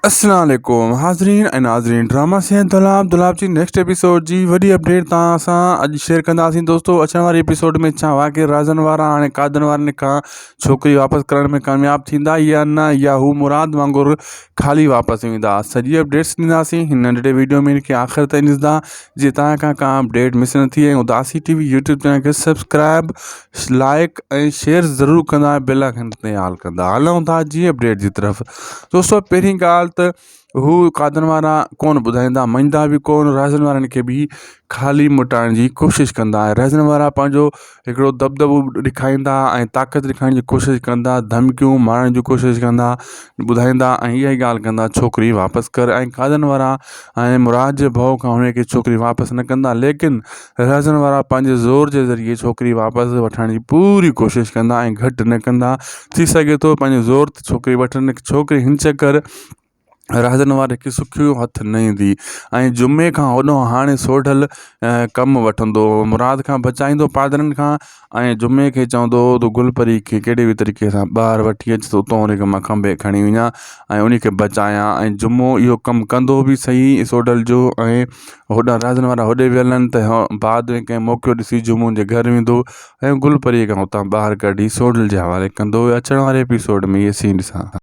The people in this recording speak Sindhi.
السلام عليڪم حاضرين ۽ ناظرين ڊراما سين دولاب دولاب جي نيڪسٽ ايپيسوڊ جي وڏي اپڊيٽ توهان سان اڄ شيئر ڪنداسين دوستو اچڻ واري ايپيسوڊ ۾ ڇا واقعي رازن وارا هاڻي قادن وارن کان ڇوڪري واپس ڪرڻ ۾ ڪامياب ٿيندا يا نه يا هو مراد وانگر خالي واپس ويندا سڄي اپڊيٽس ڏينداسين هن ننڍڙي ويڊيو ۾ کي آخر تائين ڏسندا جي توهان کان ڪا اپڊيٽ مس نه ٿئي ۽ Udasi T V YouTube channel کي سبسڪرائب لائڪ ۽ شيئر ضرور ڪندا ۽ بيل آئڪن تي آل ڪندا هلون ٿا جي اپڊيٽ جي طرف دوستو پهرين ڳالهه ته هو قادن وارا ڪون ٻڌائيندا مڃدا به ڪون رهزن وارن کي به خالي موٽائڻ جي ڪوشش ڪندا ۽ رهزن وارا پنهنجو هڪڙو دٻدٻو ڏيکاريندا ۽ طاقت ڏيکارڻ جي ڪوشش ڪندا ڌمڪيون مارڻ جي ڪوشش ڪندا ٻڌائيندا ۽ اها ئي ڳالهه ڪندا ڇوڪري واپس ڪر ۽ قادن وارا ۽ مراد جي ڀؤ کان هن کي ڇوڪري واپس نه ڪندا ليڪن رهزن وارا پنهنجي زور جي ذريعي ڇوڪري واپس وٺڻ جي پوري ڪوشش ڪندا ۽ گهٽ نه ڪندا ٿي سگهي ٿو پنهنجي زور تي ڇوڪري وٺن ڇوڪري هن چڪر رهزن واري کي سکيو هٿ نه ايندي ۽ جمعي کان هوڏو هاڻي سوڍل ڪم وٺندو مراد کان بچائيندو پادرن کان ۽ جمعي کي چوندو هو ته گل پري کي ڪهڙي به طريقي سان ٻاهر وٺي اچ ته اتان ان کي مان کنڀي کڻي وڃان ۽ ان کي بچايان ۽ جمعو اهو ڪم ڪندو به صحيح سوڍل جو ۽ هوڏانهن راڄن وارا هوڏي ويل آهن ته بعد ۾ ڪنهن موقعو ڏسي جمعو جي گهر ويندو ۽ گل پري کي اتان ٻاهر ڪڍي سوڍل جي حوالي ڪندو اچڻ واري ايپيسوڊ ۾ اهي سين ڏسان.